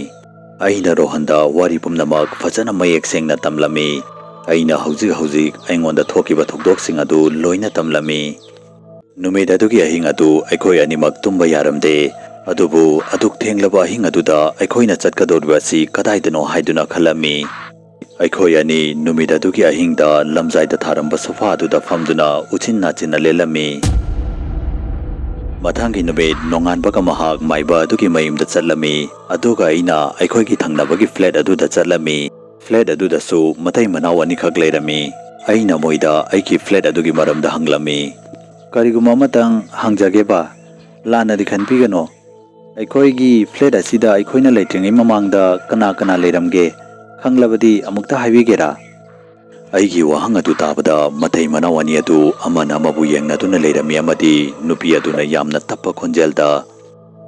ꯑꯩꯅ ꯔꯣꯍꯟꯗ ꯋꯥꯔꯤ ꯄꯨꯝꯅꯃꯛ ꯐꯖꯅ ꯃꯌꯦꯛ ꯁꯦꯡꯅ ꯇꯝꯂꯝꯃꯤ꯫ ꯑꯩꯅ ꯍꯧꯖꯤꯛ ꯍꯧꯖꯤꯛ ꯑꯩꯉꯣꯟꯗ ꯊꯣꯛꯈꯤꯕ ꯊꯧꯗꯣꯛꯁꯤꯡ ꯑꯗꯨ ꯂꯣꯏꯅ ꯇꯝꯂꯝꯃꯤ꯫ ꯅꯨꯃꯤꯠ ꯑꯗꯨꯒꯤ ꯑꯍꯤꯡ ꯑꯗꯨ ꯑꯩꯈꯣꯏ ꯑꯅꯤꯃꯛ ꯇꯨꯝꯕ ꯌꯥꯔꯝꯗꯦ꯫ ꯑꯗꯨꯕꯨ ꯑꯗꯨꯛ ꯊꯦꯡꯂꯕ ꯑꯍꯤꯡ ꯑꯗꯨꯗ ꯑꯩꯈꯣꯏꯅ ꯆꯠꯀꯗꯧꯔꯤꯕ ꯑꯁꯤ ꯀꯗꯥꯏꯗꯅꯣ ꯍꯥꯏꯗꯨꯅ ꯈꯜꯂꯝꯃꯤ꯫ ꯑꯩꯈꯣꯏ ꯑꯅꯤ ꯅꯨꯃꯤꯠ ꯑꯗꯨꯒꯤ ꯑꯍꯤꯡꯗ ꯂꯝꯖꯥꯏꯗ ꯊꯥꯔꯝꯕ ꯁꯣꯐꯥ ꯑꯗꯨꯗ ꯐꯝꯗꯨꯅ ꯎꯆꯤꯟ ꯅꯥꯆꯤꯟꯅ ꯂꯦꯜꯂꯝꯃꯤ꯫ ꯃꯊꯪꯒꯤ ꯅꯨꯃꯤꯠ ꯅꯣꯡꯉꯥꯟꯕꯒ ꯃꯍꯥꯛ ꯃꯥꯏꯕ ꯑꯗꯨꯒꯤ ꯃꯌꯨꯝꯗ ꯆꯠꯂꯝꯃꯤ, ꯑꯗꯨꯒ ꯑꯩꯅ ꯑꯩꯈꯣꯏꯒꯤ ꯊꯪꯅꯕꯒꯤ ꯐ꯭ꯂꯦꯠ ꯑꯗꯨꯗ ꯆꯠꯂꯝꯃꯤ꯫ ꯐ꯭ꯂꯦꯠ ꯑꯗꯨꯗꯁꯨ ꯃꯇꯩ ꯃꯅꯥꯎ ꯑꯅꯤꯈꯛ ꯂꯩꯔꯝꯃꯤ꯫ ꯑꯩꯅ ꯃꯣꯏꯗ ꯑꯩꯒꯤ ꯐ꯭ꯂꯦꯠ ꯑꯗꯨꯒꯤ ꯃꯔꯝꯗ ꯍꯪꯂꯝꯃꯤ꯫ "ꯀꯔꯤꯒꯨꯝꯕ ꯑꯃꯇꯪ ꯍꯪꯖꯒꯦꯕ, ꯂꯥꯟꯅꯗꯤ ꯈꯟꯕꯤꯒꯅꯨ꯫ ꯑꯩꯈꯣꯏꯒꯤ ꯐ꯭ꯂꯦꯠ ꯑꯁꯤꯗ ꯑꯩꯈꯣꯏꯅ ꯂꯩꯇ꯭ꯔꯤꯉꯩ ꯃꯃꯥꯡꯗ ꯀꯅꯥ ꯀꯅꯥ ꯂꯩꯔꯝꯒꯦ? ꯈꯪꯂꯕꯗꯤ ꯑꯃꯨꯛꯇ ꯍꯥꯏꯕꯤꯒꯦꯔꯥ?" ꯑꯩꯒꯤ ꯋꯥꯍꯪ ꯑꯗꯨ ꯇꯥꯕꯗ ꯃꯇꯩ ꯃꯅꯥꯎ ꯑꯅꯤ ꯑꯗꯨ ꯑꯃꯅ ꯑꯃꯕꯨ ꯌꯦꯡꯅꯗꯨꯅ ꯂꯩꯔꯝꯃꯤ ꯑꯃꯗꯤ ꯅꯨꯄꯤ ꯑꯗꯨꯅ ꯌꯥꯝꯅ ꯇꯞꯄ ꯈꯣꯟꯖꯦꯜꯗ,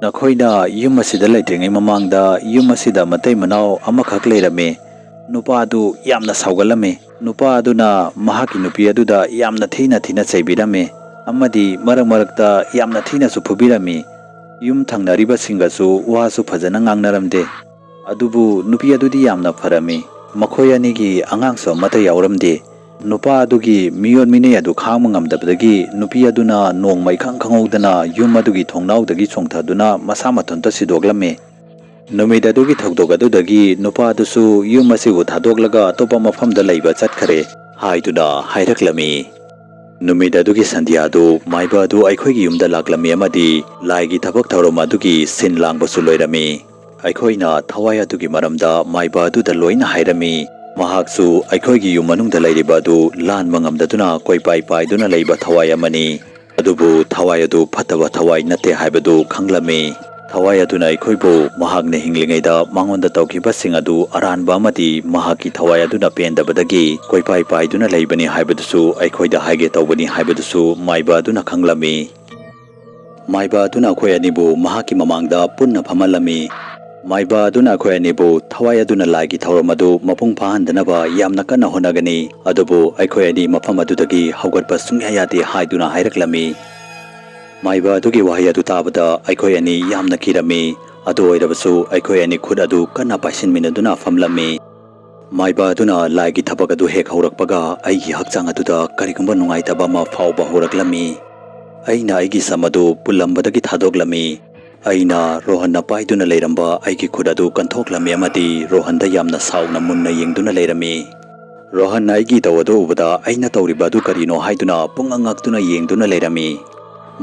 "ꯅꯈꯣꯏꯅ ꯌꯨꯝ ꯑꯁꯤꯗ ꯂꯩꯇ꯭ꯔꯤꯉꯩ ꯃꯃꯥꯡꯗ ꯌꯨꯝ ꯑꯁꯤꯗ ꯃꯇꯩ ꯃꯅꯥꯎ ꯑꯃꯈꯛ ꯂꯩꯔꯝꯃꯤ꯫ ꯅꯨꯄꯥ ꯑꯗꯨ ꯌꯥꯝꯅ ꯁꯥꯎꯒꯠꯂꯝꯃꯤ꯫ ꯅꯨꯄꯥ ꯑꯗꯨꯅ ꯃꯍꯥꯛꯀꯤ ꯅꯨꯄꯤ ꯑꯗꯨꯗ ꯌꯥꯝꯅ ꯊꯤꯅ ꯊꯤꯅ ꯆꯩꯕꯤꯔꯝꯃꯤ ꯑꯃꯗꯤ ꯃꯔꯛ ꯃꯔꯛꯇ ꯌꯥꯝꯅ ꯊꯤꯅꯁꯨ ꯐꯨꯕꯤꯔꯝꯃꯤ꯫ ꯌꯨꯝ ꯊꯪꯅꯔꯤꯕꯁꯤꯡꯒꯁꯨ ꯋꯥꯁꯨ ꯐꯖꯅ ꯉꯥꯡꯅꯔꯝꯗꯦ꯫ ꯑꯗꯨꯕꯨ ꯅꯨꯄꯤ ꯑꯗꯨꯗꯤ ꯌꯥꯝꯅ ꯐꯔꯝꯃꯤ꯫ ꯃꯈꯣꯏ ꯑꯅꯤꯒꯤ ꯑꯉꯥꯡꯁꯨ ꯑꯃꯠꯇ ꯌꯥꯎꯔꯝꯗꯦ꯫ ꯅꯨꯄꯥ ꯑꯗꯨꯒꯤ ꯃꯤꯑꯣꯠ ꯃꯤꯅꯩ ꯑꯗꯨ ꯈꯥꯡꯕ ꯉꯝꯗꯕꯗꯒꯤ ꯅꯨꯄꯤ ꯑꯗꯨꯅ ꯅꯣꯡꯃ ꯏꯈꯪ ꯈꯪꯍꯧꯗꯅ ꯌꯨꯝ ꯑꯗꯨꯒꯤ ꯊꯣꯡꯅꯥꯎꯗꯒꯤ ꯆꯣꯡꯊꯗꯨꯅ ꯃꯁꯥ ꯃꯊꯟꯇ ꯁꯤꯗꯣꯛꯂꯝꯃꯤ꯫ ꯅꯨꯃꯤꯠ ꯑꯗꯨꯒꯤ ꯊꯧꯗꯣꯛ ꯑꯗꯨꯗꯒꯤ ꯅꯨꯄꯥ ꯑꯗꯨꯁꯨ ꯌꯨꯝ ꯑꯁꯤꯕꯨ ꯊꯥꯗꯣꯛꯂꯒ ꯑꯇꯣꯞꯄ ꯃꯐꯝꯗ ꯂꯩꯕ ꯆꯠꯈꯔꯦ" ꯍꯥꯏꯗꯨꯅ ꯍꯥꯏꯔꯛꯂꯝꯃꯤ꯫ ꯅꯨꯃꯤꯠ ꯑꯗꯨꯒꯤ ꯁꯟꯙ꯭ꯌꯥꯗꯨ ꯃꯥꯏꯕ ꯑꯗꯨ ꯑꯩꯈꯣꯏꯒꯤ ꯌꯨꯝꯗ ꯂꯥꯛꯂꯝꯃꯤ ꯑꯃꯗꯤ ꯂꯥꯏꯒꯤ ꯊꯕꯛ ꯊꯧꯔꯝ ꯑꯗꯨꯒꯤ ꯁꯤꯟ ꯂꯥꯡꯕꯁꯨ ꯂꯣꯏꯔꯝꯃꯤ꯫ ꯑꯩꯈꯣꯏꯅ ꯊꯋꯥꯏ ꯑꯗꯨꯒꯤ ꯃꯔꯝꯗ ꯃꯥꯏꯕ ꯑꯗꯨꯗ ꯂꯣꯏꯅ ꯍꯥꯏꯔꯝꯃꯤ꯫ ꯃꯍꯥꯛꯁꯨ ꯑꯩꯈꯣꯏꯒꯤ ꯌꯨꯝ ꯃꯅꯨꯡꯗ ꯂꯩꯔꯤꯕ ꯑꯗꯨ ꯂꯥꯟꯕ ꯉꯝꯗꯗꯨꯅ ꯀꯣꯏꯄꯥꯏ ꯄꯥꯏꯗꯨꯅ ꯂꯩꯕ ꯊꯋꯥꯏ ꯑꯃꯅꯤ꯫ ꯑꯗꯨꯕꯨ ꯊꯋꯥꯏ ꯑꯗꯨ ꯐꯠꯇꯕ ꯊꯋꯥꯏ ꯅꯠꯇꯦ ꯍꯥꯏꯕꯗꯨ ꯈꯪꯂꯝꯃꯤ꯫ ꯊꯋꯥꯏ ꯑꯗꯨꯅ ꯑꯩꯈꯣꯏꯕꯨ ꯃꯍꯥꯛꯅ ꯍꯤꯡꯂꯤꯉꯩꯗ ꯃꯉꯣꯟꯗ ꯇꯧꯈꯤꯕꯁꯤꯡ ꯑꯗꯨ ꯑꯔꯥꯟꯕ ꯑꯃꯗꯤ ꯃꯍꯥꯛꯀꯤ ꯊꯋꯥꯏ ꯑꯗꯨꯅ ꯄꯦꯟꯗꯕꯗꯒꯤ ꯀꯣꯏꯄꯥꯏ ꯄꯥꯏꯗꯨꯅ ꯂꯩꯕꯅꯤ ꯍꯥꯏꯕꯗꯨꯁꯨ ꯑꯩꯈꯣꯏꯗ ꯍꯥꯏꯒꯦ ꯇꯧꯕꯅꯤ ꯍꯥꯏꯕꯗꯨꯁꯨ ꯃꯥꯏꯕ ꯑꯗꯨꯅ ꯈꯪꯂꯝꯃꯤ꯫ ꯃꯥꯏꯕ ꯑꯗꯨꯅ ꯑꯩꯈꯣꯏ ꯑꯅꯤꯕꯨ ꯃꯍꯥꯛꯀꯤ ꯃꯃꯥꯡꯗ ꯄꯨꯟꯅ ꯐꯝꯍꯜꯂꯝꯃꯤ꯫ ꯃꯥꯏꯕ ꯑꯗꯨꯅ ꯑꯩꯈꯣꯏ ꯑꯅꯤꯕꯨ ꯊꯋꯥꯏ ꯑꯗꯨꯅ ꯂꯥꯏꯒꯤ ꯊꯧꯔꯝ ꯑꯗꯨ ꯃꯄꯨꯡ ꯐꯥꯍꯟꯗꯅꯕ ꯌꯥꯝꯅ ꯀꯟꯅ ꯍꯣꯠꯅꯒꯅꯤ, ꯑꯗꯨꯕꯨ ꯑꯩꯈꯣꯏ ꯑꯅꯤ ꯃꯐꯝ ꯑꯗꯨꯗꯒꯤ ꯍꯧꯒꯠꯄ ꯁꯨꯡꯌꯥ ꯌꯥꯗꯦ ꯍꯥꯏꯗꯨꯅ ꯍꯥꯏꯔꯛꯂꯝꯃꯤ꯫ ꯃꯥꯏꯕ ꯑꯗꯨꯒꯤ ꯋꯥꯍꯩ ꯑꯗꯨ ꯇꯥꯕꯗ ꯑꯩꯈꯣꯏ ꯑꯅꯤ ꯌꯥꯝꯅ ꯀꯤꯔꯝꯃꯤ꯫ ꯑꯗꯨ ꯑꯣꯏꯔꯕꯁꯨ ꯑꯩꯈꯣꯏ ꯑꯅꯤ ꯈꯨꯠ ꯑꯗꯨ ꯀꯟꯅ ꯄꯥꯏꯁꯤꯟꯃꯤꯟꯅꯗꯨꯅ ꯐꯝꯂꯝꯃꯤ꯫ ꯃꯥꯏꯕ ꯑꯗꯨꯅ ꯂꯥꯏꯒꯤ ꯊꯕꯛ ꯑꯗꯨ ꯍꯦꯛ ꯍꯧꯔꯛꯄꯒ ꯑꯩꯒꯤ ꯍꯛꯆꯥꯡ ꯑꯗꯨꯗ ꯀꯔꯤꯒꯨꯝꯕ ꯅꯨꯡꯉꯥꯏꯇꯕ ꯑꯃ ꯐꯥꯎꯕ ꯍꯧꯔꯛꯂꯝꯃꯤ꯫ ꯑꯩꯅ ꯑꯩꯒꯤ ꯁꯝ ꯑꯗꯨ ꯄꯨꯜꯂꯝꯕꯗꯒꯤ ꯊꯥꯗꯣꯛꯂꯝꯃꯤ꯫ ꯑꯩꯅ ꯔꯣꯍꯟꯅ ꯄꯥꯏꯗꯨꯅ ꯂꯩꯔꯝꯕ ꯑꯩꯒꯤ ꯈꯨꯠ ꯑꯗꯨ ꯀꯟꯊꯣꯛꯂꯝꯃꯤ ꯑꯃꯗꯤ ꯔꯣꯍꯟꯗ ꯌꯥꯝꯅ ꯁꯥꯎꯅ ꯃꯨꯟꯅ ꯌꯦꯡꯗꯨꯅ ꯂꯩꯔꯝꯃꯤ꯫ ꯔꯣꯍꯟꯅ ꯑꯩꯒꯤ ꯏꯇꯧ ꯑꯗꯨ ꯎꯕꯗ ꯑꯩꯅ ꯇꯧꯔꯤꯕ ꯑꯗꯨ ꯀꯔꯤꯅꯣ ꯍꯥꯏꯗꯨꯅ ꯄꯨꯡꯉꯛ ꯉꯛꯇꯨꯅ ꯌꯦꯡꯗꯨꯅ ꯂꯩꯔꯝꯃꯤ꯫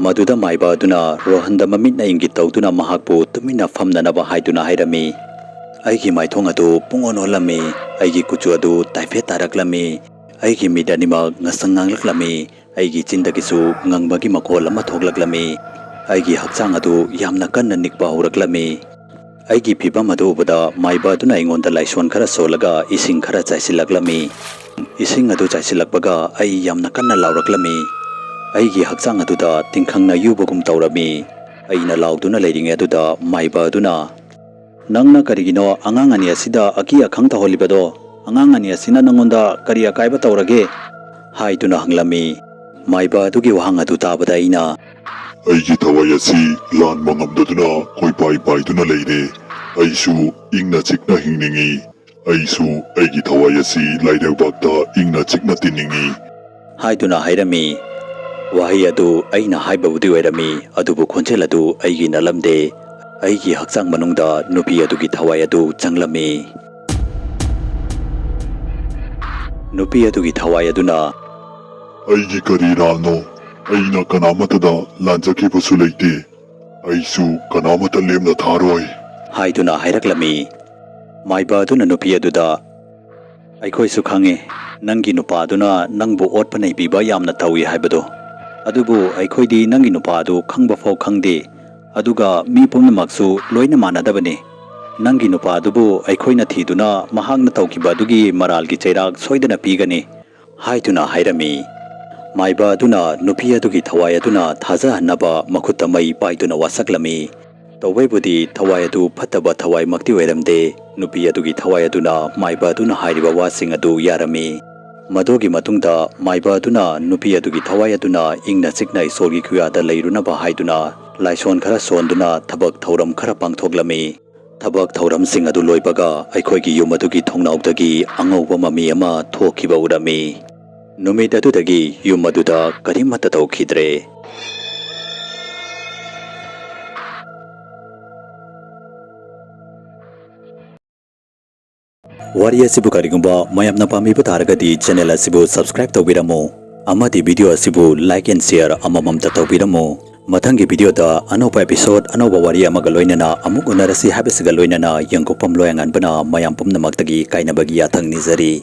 ꯃꯗꯨꯗ ꯃꯥꯏꯕ ꯑꯗꯨꯅ ꯔꯣꯍꯟꯗ ꯃꯃꯤꯠꯅ ꯏꯪꯒꯤꯠ ꯇꯧꯗꯨꯅ ꯃꯍꯥꯛꯄꯨ ꯇꯨꯃꯤꯟꯅ ꯐꯝꯅꯅꯕ ꯍꯥꯏꯗꯨꯅ ꯍꯥꯏꯔꯝꯃꯤ꯫ ꯑꯩꯒꯤ ꯃꯥꯏꯊꯣꯡ ꯑꯗꯨ ꯄꯨꯡꯑꯣꯟ ꯑꯣꯜꯂꯝꯃꯤ, ꯑꯩꯒꯤ ꯀꯨꯆꯨ ꯑꯗꯨ ꯇꯥꯏꯐꯦꯠ ꯇꯥꯔꯛꯂꯝꯃꯤ, ꯑꯩꯒꯤ ꯃꯤꯠ ꯑꯅꯤꯃꯛ ꯉꯁꯪ ꯉꯥꯡꯂꯛꯂꯝꯃꯤ, ꯑꯩꯒꯤ ꯆꯤꯟꯗꯒꯤꯁꯨ ꯉꯪꯕꯒꯤ ꯃꯈꯣꯜ ꯑꯃ ꯊꯣꯛꯂꯛꯂꯝꯃꯤ꯫ ꯑꯩꯒꯤ ꯍꯛꯆꯥꯡ ꯑꯗꯨ ꯌꯥꯝꯅ ꯀꯟꯅ ꯅꯤꯛꯄ ꯍꯧꯔꯛꯂꯝꯃꯤ꯫ ꯑꯩꯒꯤ ꯐꯤꯚꯝ ꯑꯗꯨ ꯎꯕꯗ ꯃꯥꯏꯕ ꯑꯗꯨꯅ ꯑꯩꯉꯣꯟꯗ ꯂꯥꯏꯁꯣꯟ ꯈꯔ ꯁꯣꯜꯂꯒ ꯏꯁꯤꯡ ꯈꯔ ꯆꯥꯏꯁꯤꯜꯂꯛꯂꯝꯃꯤ꯫ ꯏꯁꯤꯡ ꯑꯗꯨ ꯆꯥꯏꯁꯤꯜꯂꯛꯄꯒ ꯑꯩ ꯌꯥꯝꯅ ꯀꯟꯅ ꯂꯥꯎꯔꯛꯂꯝꯃꯤ꯫ ꯑꯩꯒꯤ ꯍꯛꯆꯥꯡ ꯑꯗꯨꯗ ꯇꯤꯡꯈꯪꯅ ꯌꯨꯕꯒꯨꯝ ꯇꯧꯔꯝꯃꯤ꯫ ꯑꯩꯅ ꯂꯥꯎꯗꯨꯅ ꯂꯩꯔꯤꯉꯩ ꯑꯗꯨꯗ ꯃꯥꯏꯕ ꯑꯗꯨꯅ, "ꯅꯪꯅ ꯀꯔꯤꯒꯤꯅꯣ ꯑꯉꯥꯡ ꯑꯅꯤ ꯑꯁꯤꯗ ꯑꯀꯤ ꯑꯈꯪ ꯇꯧꯍꯜꯂꯤꯕꯗꯣ? ꯑꯉꯥꯡ ꯑꯅꯤ ꯑꯁꯤꯅ ꯅꯪꯉꯣꯟꯗ ꯀꯔꯤ ꯑꯀꯥꯏꯕ ꯇꯧꯔꯒꯦ?" ꯍꯥꯏꯗꯨꯅ ꯍꯪꯂꯝꯃꯤ꯫ ꯃꯥꯏꯕ ꯑꯗꯨꯒꯤ ꯋꯥꯍꯪ ꯑꯗꯨ ꯇꯥꯕꯗ ꯑꯩꯅ, "ꯑꯩꯒꯤ ꯊꯋꯥꯏ ꯑꯁꯤ ꯂꯥꯟꯕ ꯉꯝꯗꯗꯨꯅ ꯀꯣꯏꯄꯥꯏ ꯄꯥꯏꯗꯨꯅ ꯂꯩꯔꯦ꯫ ꯑꯩꯁꯨ ꯏꯪꯅ ꯆꯤꯛꯅ ꯍꯤꯡꯅꯤꯡꯏ꯫ ꯑꯩꯁꯨ ꯑꯩꯒꯤ ꯊꯋꯥꯏ ꯑꯁꯤ ꯂꯥꯏꯔꯩꯕꯥꯛꯇ ꯏꯪꯅ ꯆꯤꯛꯅ ꯇꯤꯟꯅꯤꯡꯏ" ꯍꯥꯏꯗꯨꯅ ꯍꯥꯏꯔꯝꯃꯤ꯫ ꯋꯥꯍꯩ ꯑꯗꯨ ꯑꯩꯅ ꯍꯥꯏꯕꯕꯨꯗꯤ ꯑꯣꯏꯔꯝꯃꯤ, ꯑꯗꯨꯕꯨ ꯈꯣꯟꯖꯦꯜ ꯑꯗꯨ ꯑꯩꯒꯤ ꯅꯠꯂꯝꯗꯦ꯫ ꯑꯩꯒꯤ ꯍꯛꯆꯥꯡ ꯃꯅꯨꯡꯗ ꯅꯨꯄꯤ ꯑꯗꯨꯒꯤ ꯊꯋꯥꯏ ꯑꯗꯨ ꯆꯪꯂꯝꯃꯤ꯫ ꯅꯨꯄꯤ ꯑꯗꯨꯒꯤ ꯊꯋꯥꯏ ꯑꯗꯨꯅ, "ꯑꯩꯒꯤ ꯀꯔꯤ ꯂꯥꯟꯅꯣ? ꯑꯩꯅ ꯀꯅꯥꯃꯠꯇꯗ ꯂꯥꯟꯖꯈꯤꯕꯁꯨ ꯂꯩꯇꯦ꯫ ꯑꯩꯁꯨ ꯀꯅꯥꯃꯠꯇ ꯂꯦꯝꯅ ꯊꯥꯔꯣꯏ" ꯍꯥꯏꯗꯨꯅ ꯍꯥꯏꯔꯛꯂꯝꯃꯤ꯫ ꯃꯥꯏꯕ ꯑꯗꯨꯅ ꯅꯨꯄꯤ ꯑꯗꯨꯗ, "ꯑꯩꯈꯣꯏꯁꯨ ꯈꯪꯉꯤ, ꯅꯪꯒꯤ ꯅꯨꯄꯥꯗꯨꯅ ꯅꯪꯕꯨ ꯑꯣꯠꯄ ꯅꯩꯕꯤꯕ ꯌꯥꯝꯅ ꯇꯧꯏ ꯍꯥꯏꯕꯗꯣ꯫ ꯑꯗꯨꯕꯨ ꯑꯩꯈꯣꯏꯗꯤ ꯅꯪꯒꯤ ꯅꯨꯄꯥꯗꯨ ꯈꯪꯕ ꯐꯥꯎ ꯈꯪꯗꯦ, ꯑꯗꯨꯒ ꯃꯤ ꯄꯨꯝꯅꯃꯛꯁꯨ ꯂꯣꯏꯅ ꯃꯥꯟꯅꯗꯕꯅꯤ꯫ ꯅꯪꯒꯤ ꯅꯨꯄꯥꯗꯨꯕꯨ ꯑꯩꯈꯣꯏꯅ ꯊꯤꯗꯨꯅ ꯃꯍꯥꯛꯅ ꯇꯧꯈꯤꯕ ꯑꯗꯨꯒꯤ ꯃꯔꯥꯜꯒꯤ ꯆꯩꯔꯥꯛ ꯁꯣꯏꯗꯅ ꯄꯤꯒꯅꯤ" ꯍꯥꯏꯗꯨꯅ ꯍꯥꯏꯔꯝꯃꯤ꯫ ꯃꯥꯏꯕ ꯑꯗꯨꯅ ꯅꯨꯄꯤ ꯑꯗꯨꯒꯤ ꯊꯋꯥꯏ ꯑꯗꯨꯅ ꯊꯥꯖꯍꯟꯅꯕ ꯃꯈꯨꯠꯇ ꯃꯩ ꯄꯥꯏꯗꯨꯅ ꯋꯥꯁꯛꯂꯝꯃꯤ꯫ ꯇꯧꯕꯩꯕꯨꯗꯤ ꯊꯋꯥꯏ ꯑꯗꯨ ꯐꯠꯇꯕ ꯊꯋꯥꯏꯃꯛꯇꯤ ꯑꯣꯏꯔꯝꯗꯦ꯫ ꯅꯨꯄꯤ ꯑꯗꯨꯒꯤ ꯊꯋꯥꯏ ꯑꯗꯨꯅ ꯃꯥꯏꯕ ꯑꯗꯨꯅ ꯍꯥꯏꯔꯤꯕ ꯋꯥꯁꯤꯡ ꯑꯗꯨ ꯌꯥꯔꯝꯃꯤ꯫ ꯃꯗꯨꯒꯤ ꯃꯇꯨꯡꯗ ꯃꯥꯏꯕ ꯑꯗꯨꯅ ꯅꯨꯄꯤ ꯑꯗꯨꯒꯤ ꯊꯋꯥꯏ ꯑꯗꯨꯅ ꯏꯪꯅ ꯆꯤꯛꯅ ꯏꯁꯣꯔꯒꯤ ꯈꯨꯌꯥꯗ ꯂꯩꯔꯨꯅꯕ ꯍꯥꯏꯗꯨꯅ ꯂꯥꯏꯁꯣꯟ ꯈꯔ ꯁꯣꯟꯗꯨꯅ ꯊꯕꯛ ꯊꯧꯔꯝ ꯈꯔ ꯄꯥꯡꯊꯣꯛꯂꯝꯃꯤ꯫ ꯊꯕꯛ ꯊꯧꯔꯝꯁꯤꯡ ꯑꯗꯨ ꯂꯣꯏꯕꯒ ꯑꯩꯈꯣꯏꯒꯤ ꯌꯨꯝ ꯑꯗꯨꯒꯤ ꯊꯣꯡꯅꯥꯎꯗꯒꯤ ꯑꯉꯧꯕ ꯃꯃꯤ ꯑꯃ ꯊꯣꯛꯈꯤꯕ ꯎꯔꯝꯃꯤ꯫ ꯅꯨꯃꯤꯠ ꯑꯗꯨꯗꯒꯤ ꯌꯨꯝ ꯑꯗꯨꯗ ꯀꯔꯤꯃꯠꯇ ꯇꯧꯈꯤꯗ꯭ꯔꯦ꯫ ꯋꯥꯔꯤ ꯑꯁꯤꯕꯨ ꯀꯔꯤꯒꯨꯝꯕ ꯃꯌꯥꯝꯅ ꯄꯥꯝꯕꯤꯕ ꯇꯥꯔꯒꯗꯤ channel ꯑꯁꯤꯕꯨ subscribe ꯇꯧꯕꯤꯔꯝꯃꯨ ꯑꯃꯗꯤ video ꯑꯁꯤꯕꯨ like and share ꯑꯃꯃꯝꯇ ꯇꯧꯕꯤꯔꯝꯃꯨ꯫ ꯃꯊꯪꯒꯤ videoꯗ ꯑꯅꯧꯕ episode, ꯑꯅꯧꯕ ꯋꯥꯔꯤ ꯑꯃꯒ ꯂꯣꯏꯅꯅ ꯑꯃꯨꯛ ꯎꯅꯔꯁꯤ ꯍꯥꯏꯕꯁꯤꯒ ꯂꯣꯏꯅꯅ ꯌꯦꯡꯒꯣꯛꯄꯝ ꯂꯣꯌꯥꯉꯥꯟꯕꯅ ꯃꯌꯥꯝ ꯄꯨꯝꯅꯃꯛꯇꯒꯤ ꯀꯥꯏꯅꯕꯒꯤ ꯌꯥꯊꯪ ꯅꯤꯖꯔꯤ꯫